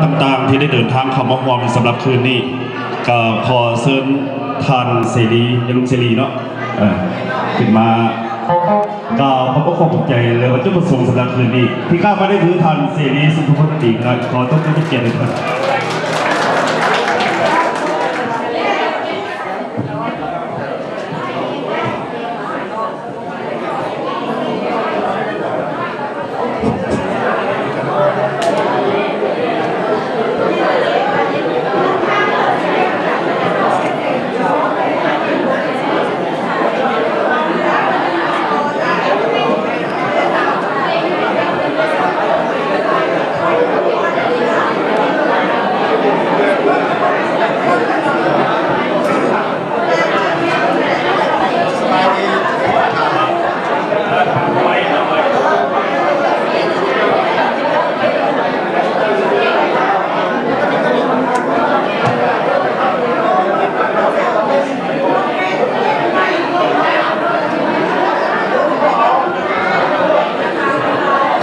ຕ່າງໆ ທີ່ໄດ້ເດີນທາງເຂົ້າມາຮ່ວມສຳລັບຄືນນີ້ ກໍຂໍເຊີນທ່ານເສລີ ຍາລຸງເສລີເນາະ ເອີ ຂຶ້ນມາກ່າວຄວາມຂອບໃຈ ແລະ ວັດຖຸປະສົງສຳລັບຄືນນີ້ ທີ່ຂ້າມາໄດ້ຄືທ່ານເສລີ ສຸນທະພົນ ນັ້ນເອງ. ຂໍຕົບມືເປັນກຽດໃຫ້ທ່ານ.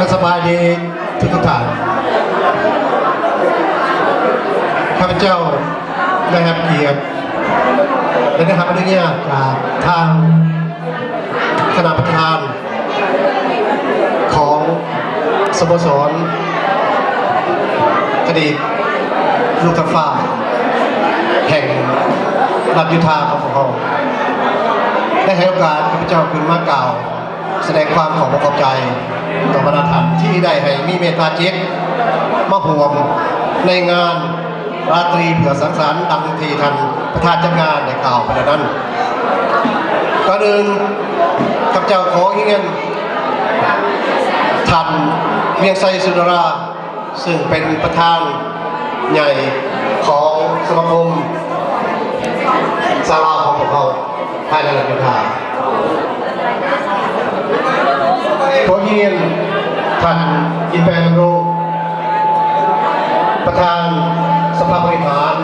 ກໍສະບາຍດີທຸກໆທ່ານ. ຂ້າພະເຈົ້າໄດ້ຮັບກຽດ ແລະ ໄດ້ຮັບອະນຸຍາດຈາກທາງຄະນະປະທານຂອງສະໂມສອນອະດີດລູກກຳຟ້າແຫ່ງລັດຢູທາຂອງພວກເຮົາ ໄດ້ໃຫ້ໂອກາດຂ້າພະເຈົ້າຂຶ້ນມາກ່າວ ສະແດງຄວາມຂອບອົກຂອບໃຈຕໍ່ບັນດາທ່ານທີ່ໄດ້ໃຫ້ມີເມດຕາຈິດມາຮ່ວມໃນງານລາຕຣີເພື່ອສັງສັນ ດັ່ງທີ່ທ່ານປະທານຈັດງານໄດ້ກ່າວໄປແລ້ວນັ້ນ. ກ່ອນອື່ນ ຂ້າພະເຈົ້າຂໍຮຽນທ່ານ ວຽງໄຊ ສຸດາລາ ຊຶ່ງເປັນປະທານໃຫຍ່ຂອງສະມາຄົມຊາວລາວຂອງພວກເຮົາພາຍໃນລັດຢູທາ. ຂໍຮຽນທ່ານ ອິນແປ ດຳລົງ ປະທານສະພາບໍລິຫານ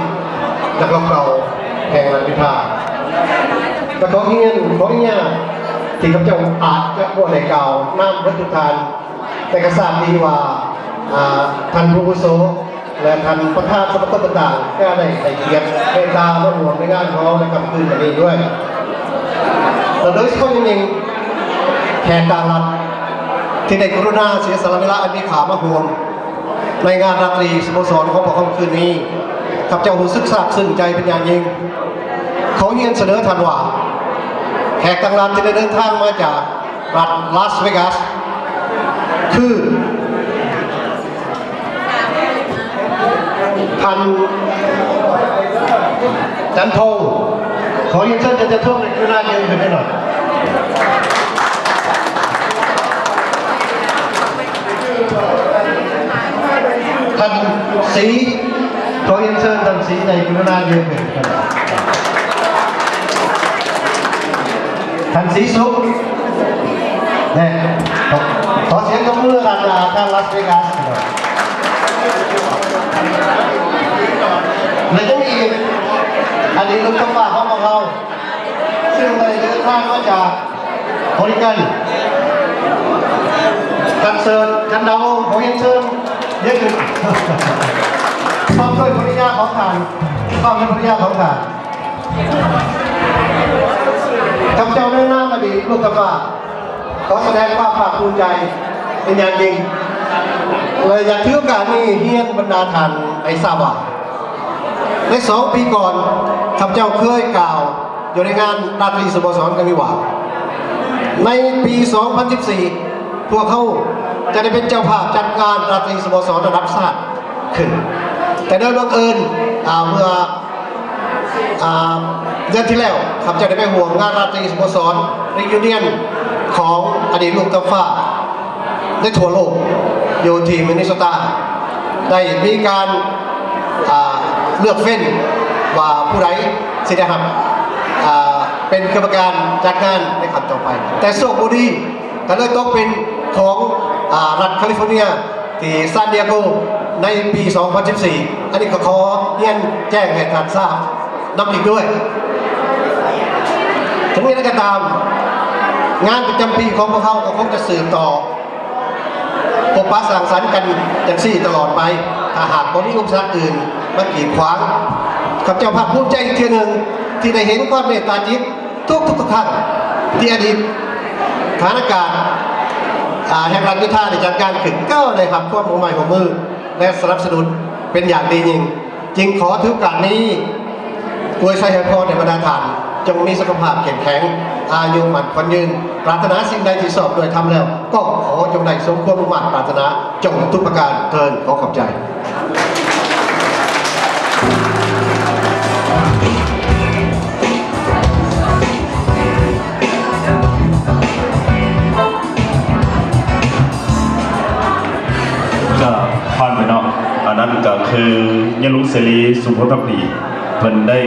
ນັກລົບເກົ່າແຫ່ງລັດຢູທາ ແລະ ຂໍຮຽນ ຂໍອະນຸຍາດທີ່ຂ້າພະເຈົ້າອາດຈະບໍ່ໄດ້ກ່າວນາມເບິດທຸກທ່ານ ແຕ່ກໍຊາບດີວ່າ ອາ ທ່ານຜູ້ອາວຸໂສ ແລະ ທ່ານປະທານສະມາຄົມຕ່າງໆ ກໍໄດ້ໃຫ້ກຽດເມດຕາມາຮ່ວມໃນງານຂອງເຮົາໃນຄ່ຳຄືນວັນນີ້ດ້ວຍ ແລະ ໂດຍສະເພາະຢ່າງຍິ່ງ ແຂກຕ່າງລັດ ທີ່ໄດ້ກະລຸນາເສຍສະຫຼະເວລາອັນມີຄ່າມາຮ່ວມໃນງານລາຕຣີສະໂມສອນຂອງພວກເຮົາຄືນນີ້ ຂ້າພະເຈົ້າຮູ້ສຶກຊາບຊຶ້ງໃຈເປັນຢ່າງຍິ່ງ. ຂໍຮຽນສະເໜີທ່ານວ່າ ແຂກຕ່າງລັດທີ່ໄດ້ເດີນທາງມາຈາກລັດລາສເວກັສ ຄື ທ່ານ ຈັນທອງ ຂໍຮຽນເຊີນທ່ານ ຈັນທອງ ກະລຸນາຢືນຂຶ້ນໃຫ້ໜ້ອຍ. ທ່ານ ສີ ຂໍຮຽນເຊີນທ່ານ ສີ ໄດ້ກະລຸນາຢືນຂຶ້ນ. ທ່ານ ສີສຸກ ແນ່ ຂໍ ຂໍສຽງຕົບມືກັນ ອ່າ ທາງລາສເວກັສ ແລະ ຍັງມີອີກ ອະດີດລູກກຳຟ້າຂອງພວກເຮົາ ຊຶ່ງໄດ້ເດີນທາງມາຈາກໂອຣິກັນ ທ່ານ ເສີດ ຈັນດາວົງ ຂໍຮຽນເຊີນ ເດີຂຶ້ນ ພ້ອມດ້ວຍພັນລະຍາຂອງທ່ານ ພ້ອມດ້ວຍພັນລະຍາຂອງທ່ານ. ຂ້າພະເຈົ້າໃນນາມອະດີດລູກກຳຟ້າ ຂໍສະແດງຄວາມພາກພູມໃຈເປັນຢ່າງຍິ່ງ ແລະ ຢາກຖືໂອກາດນີ້ຮຽນບັນດາທ່ານໃຫ້ຊາບວ່າ ໃນສອງປີກ່ອນ ຂ້າພະເຈົ້າເຄີຍກ່າວຢູ່ໃນງານລາຕຣີສະໂມສອນກັນນິວາ ໃນປີສອງພັນສິບສີ່ ພວກເຮົາຈະໄດ້ເປັນເຈົ້າພາບຈັດງານລາຕຣີສະໂມສອນລະດັບຊາດຂຶ້ນ ແຕ່ໂດຍບັງເອີນ ອາ ເມື່ອ ອາ ເດືອນທີ່ແລ້ວ ຂ້າພະເຈົ້າໄດ້ໄປຮ່ວມງານລາຕຣີສະໂມສອນຣີຢູນຽນຂອງອະດີດລູກກຳຟ້າໃນທົ່ວໂລກ ຢູ່ທີ່ມິນນິໂຊຕາ ໄດ້ມີການ ອາ ເລືອກເຟັ້ນວ່າຜູ້ໃດຊິໄດ້ຮັບ ອາ ເປັນກຳມະການຈັດງານໃນຄັ້ງຕໍ່ໄປ ແຕ່ໂຊກບໍ່ດີ ກໍເລີຍຕົກເປັນຂອງ ອາ ລັດຄາລິຟໍເນຍ ທີ່ຊານດີເອໂກ ໃນປີສອງພັນສິບສີ່ ອັນນີ້ກໍຂໍຮຽນແຈ້ງໃຫ້ທ່ານຊາບນຳອີກດ້ວຍ. ເຖິງຢ່າງໃດກໍຕາມ ງານປະຈຳປີຂອງພວກເຮົາກໍຄົງຈະສືບຕໍ່ ພົບປະສັງສັນກັນຈັ່ງຊີ້ຕະຫຼອດໄປ. ຖ້າຫາກບໍ່ມີອຸປະສັກອື່ນມາກີດຂວາງ, ຂ້າພະເຈົ້າພາກພູມໃຈອີກເທື່ອໜຶ່ງ ທີ່ໄດ້ເຫັນຄວາມເມດຕາຈິດທຸກໆທ່ານ ທີ່ອະດີດທະຫານອາກາດ ອາ ແຫ່ງລັດໂຍທາໄດ້ຈັດງານຂຶ້ນ ກໍໄດ້ຮັບຄວາມຮ່ວມໄມ້ຮ່ວມມື ແລະ ສະໜັບສະໜູນເປັນຢ່າງດີຍິ່ງ. ຈຶ່ງຂໍຖືໂອກາດນີ້ ອວຍໄຊໃຫ້ພອນໃຫ້ບັນດາທ່ານ ຈົ່ງມີສຸຂະພາບເຂັ້ມແຂງ, ອາຍຸໝັ້ນຂວັນຍືນ, ປາດຖະໜາສິ່ງໃດທີ່ຊອບດ້ວຍທຳແລ້ວ ກໍຂໍຈົ່ງໄດ້ສົມຄວາມມຸ່ງມາດປາດຖະໜາ ຈົ່ງທຸກປະການເທີ້ນ. ຂໍຂອບໃຈ. ກໍຜ່ານໄປເນາະ, ອັນນັ້ນກໍຄືຍາລຸງເສລີ ສຸພົນພັກດີ ເພິ່ນໄດ້